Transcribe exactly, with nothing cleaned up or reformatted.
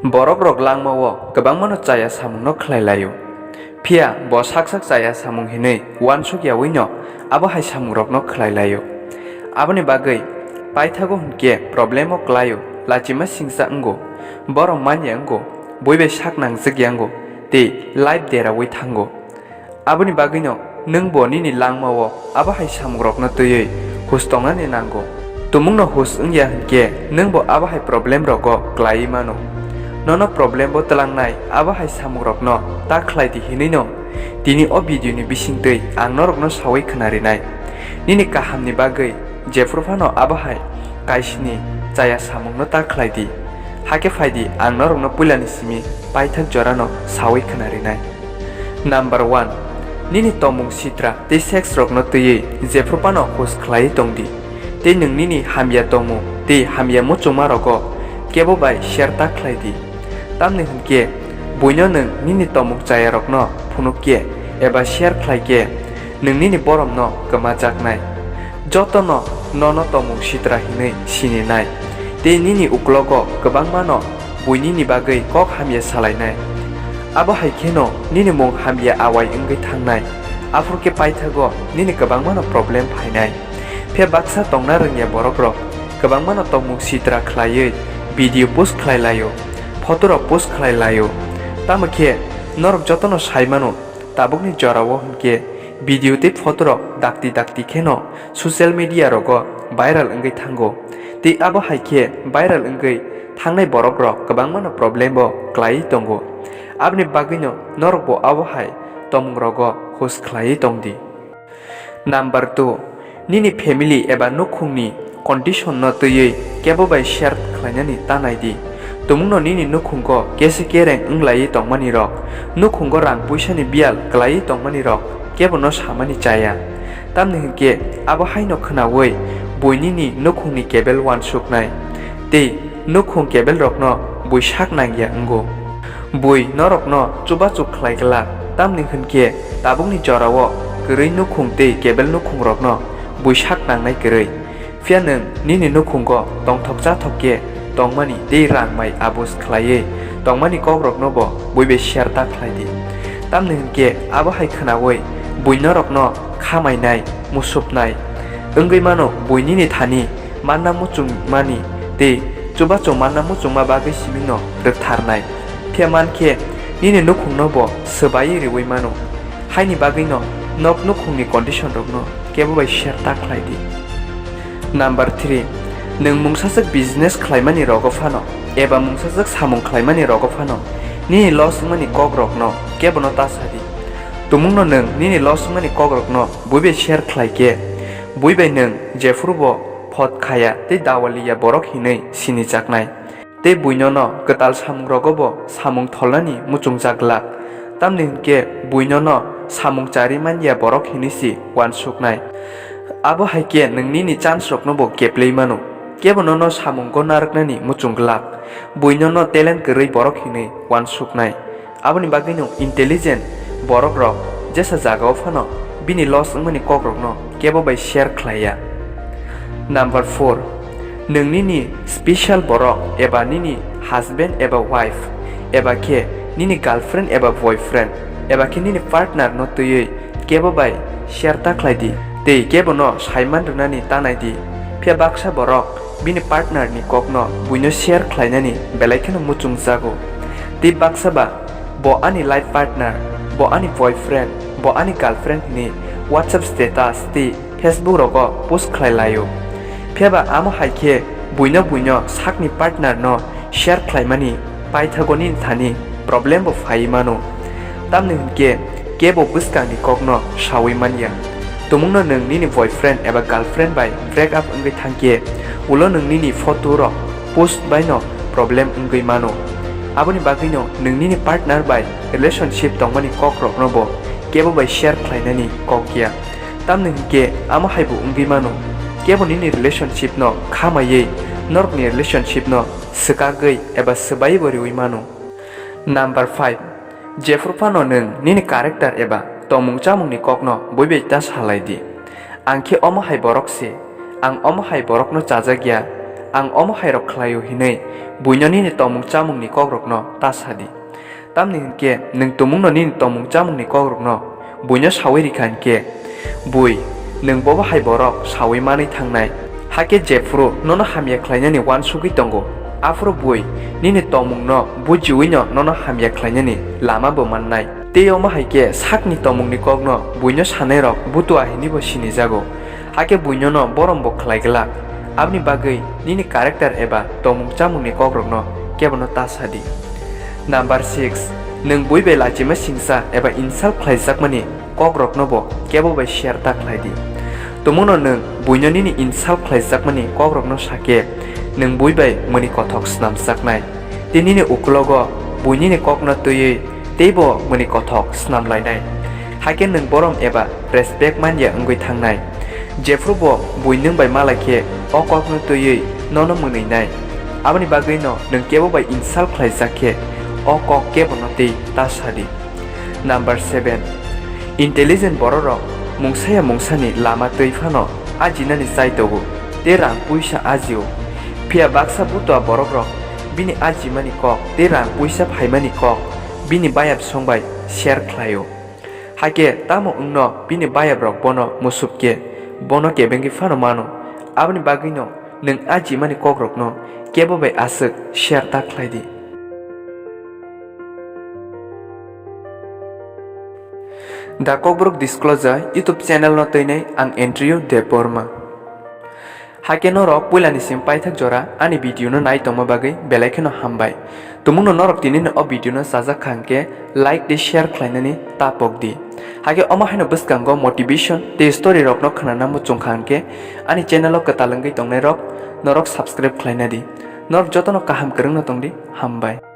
Borok rok langma o kwbangma no chaya samung no khlai lai o. Phiya bo sak sak chaya samung hinwi uansuk yaui no abo hai samung rok no khlai lai o. Aboni bagwi paithago hwnkhe problem o klai o, lachima singsa wngo, borom manya wngo, bui bai sak nangjak ya wngo tei life deraui thango. Aboni bagwino nwng bo nini langma o abo hai samung rok no twiwi hus tongnani nango. Tumung no hus wngya hwnkhe nwng bo abo hai problem rogo klaiwi mano. Nono problem bo twlangnai abo hai samung rok no ta khlai di hinwi no tini o video ni bisingtwi ang norok no sawi khwna rinai. Nini kaham ni bagwi jephru phano abo hai kaisni chaya samung no ta khlai di. Hakhe phai di ang norok no puila ni simi paithak jora no sawi khwna rinai. Number one, nini tomung sitra tei sex rokno twiwi jephru phano hus khlaiwi tong di, tei nwng nini hamya tomung tei hamya muchungma rogo kebo bai share ta khlai di. Tamni hwnkhe buino nwng nini tomung chaya rokno phunuk khe eba share khlai khe nwng nini boromno kwmajaknai. Jotono nono tomung sitra hinwi sininai, tei nini uklogo kwbangmano buinini bagwi kok hamya salainai. Abo hai kheno nini mung hamya awai wngwi thangnai, aphuru khe paithago nini kwbangmano problem phainai. Phiya baksa tongna rwngya borokrok kwbangmano tomung sitra khlaiwi video post khlai laio, photorok post khlai laio. Tamo khe norok jotono sai mano, tabukni jorao hwnkhe video tei photorok dakti dakti kheno social media rogo viral wngwi thango, tei abo hai khe viral wngwi thangnai borokrok kwbangmano problem bo klaiwi tongo. Aboni bagwino norokbo abo hai tomwngrogo hus khlaiwi tong di. Number two, nini family eba nukhungni condition no twiwi kebo bai share khlainani ta nai di. Tumungno nini nukhungo kesi kereng wnglaiwi tongmani rok, nukhungo rang puisani biyal kwlaiwi tongmani rok kebo no samani chaya. Tamni hwnkhe abo haino khwnaui bui nini nukhungni kebel uansuknai tei nukhung kebel rokno bui sak nangya wngo. Bui norokno chubachu khlai glak, tamni hwnkhe tabukni jorao kwrwi nukhung tei kebel nukhungrokno bui sak nangnai kwrwi. Phiya nwng nini nukhungo tongthok chathok khe tongmani tei rang mai abus khlaiwi tongmani kokrokno bo bui bai share ta khlai di. Tamni hwnkhe abo hai khwnaui bui norokno khamainai, musupnai wngwi mano, bui nini thani manna muchungmani tei chubachu manna muchungma bagwi simino rwktharnai. Phiya mankhe nini nukhungno bo swbaiwi riui mano. Haini bagwino nok nukhungni condition rokno kebo bai share ta khlai di. Number three, nwng mungsaswk business khlaimani rogo phano eba mungsaswk samung khlaimani rogo phano nini loss wngmani kokrokno kebono ta sa di. Tumungno nwng nini loss wngmani kokrokno bui bai share khlai khe, bui bai nwng jephuru bo phot khaya tei dawaliya borok hinwi sinijaknai. Tei buinono kwtal samungrogo bo samung tholnani muchungjak glak, tamni hwnkhe buinono samung charwi man ya borok hinwi se uansuknai. Abo hai khe nwng nini chance rokno bo keplwi mano. Kebo nono samungo narwknani muchung glak, buinono talent kwrwi borok hinwi uansuknai. Aboni bagwino intelligent borokrok jesa jagao phano bini loss wngmani kokrokno kebo bai share khlai ya. Number four, nwng nini special borok eba nini husband eba wife eba khe nini girlfriend eba boyfriend eba khe nini partner no twiwi kebo bai share ta khlai di tei kebo no saiman rwnani ta nai di. Phiya baksa borok bini partner ni kokno buino share khlainani belai kheno muchungjago. Tei baksa ba bo ani life partner, bo ani boyfriend, bo ani girlfriend hinwi WhatsApp status tei Facebook rogo post khlai laio. Phiya ba amo hai khe buino buino sakni partner no share khlaimani paithago nini thani problem bo phaiwi mano. Tamni hwnkhe kebo bwskangni kokno saui man ya. Tumungno nwng nini boyfriend eba girlfriend bai break up wngwi thang khe, ulo nwng nini photo rok post bai no problem wngwi mano. Aboni bagwino nwng nini partner bai relationship tongmani kok rokno bo kebo bai share khlainani kok ya. Tamni hwnkhe amo hai bo wngwi mano, kebo nini relationship no khamaiwi norokni relationship no swkagwi eba swbaiwi bo riui mano. Number five, jephru phano nwng nini character eba tongmung chamungni kokno bui bai ta salai di. Ang khe omo hai borok se, ang omo hai borokno chajak ya, Ang omo hairok khlaio hinwi buino nini tongmung chamungni kokrokno ta sa di. Tamni hwn khe nwng tumungno nini tongmung chamungni kokrokno buino saui rikha hwn khe, bui nwng bobo hai borok saui manwi thangnai. Hakhe jephru nono hamya khlainani uansugwi tongo, aphuru bui nini tongmungno bujiuino nono hamya khlainani lama bo mannai. Tei omo hai khe sakni tongmungni kokno buino sanairok butua hinwibo sinijago. Hakhe buinono borombo khlai glak. Aboni bagwi nini character eba tongmung chamungni kokrokno kebono ta sa di. Number six, nwng bui bai lachima singsa eba insult khlaijakmani kokrokno bo kebo bai share ta khlai di. Tumungno nwng buino nini insult khlaijakmani kokrokno sa khe, nwng bui bai mwnwi kothok snamjaknai. Tei nini ukulogo bui nini kokno twiwi teibo mwnwi kothok snam lainai. Hakhe nwng borom eba respect man ya wngwi thangnai. Jephru bo bui nwng bai malai khe o kokno twiwi nono mwnwi nai. Aboni bagwino nwng kebo bai insult khlaijak khe o kok kebono tei ta sa di. Number seven, intelligent bororok mungsaya mungsani lama twi phano ajinani chai togo tei rang puisa ajio. Phiya baksa butua borokrok bini ajimani kok tei rang puisa phaimani kok bini bayap song bai share khlaio. Hakhe tamo wngno bini bayaprok bono musuk khe bono kebengwi phano mano. Aboni bagwino nwng ajimani kokrokno kebo bai aswk share ta khlai di. The Kokborok Disclosure YouTube channel no twinai ang Andrew Debbarma. Hakhe norok puilani sim paithak jora ani video no nai tongma bagwi belai kheno hambai. Tumungno norok tinini o video no chajak kha hwnkhe like tei share khlainani ta pok di. Hakhe omo haino bwskango motivation tei story rokno khwnana muchung kha hwnkhe ani channel o kwtal wngwi tongnai rok norok subscribe khlaina di. Norok jotono kaham kwrwngno tong di, hambai.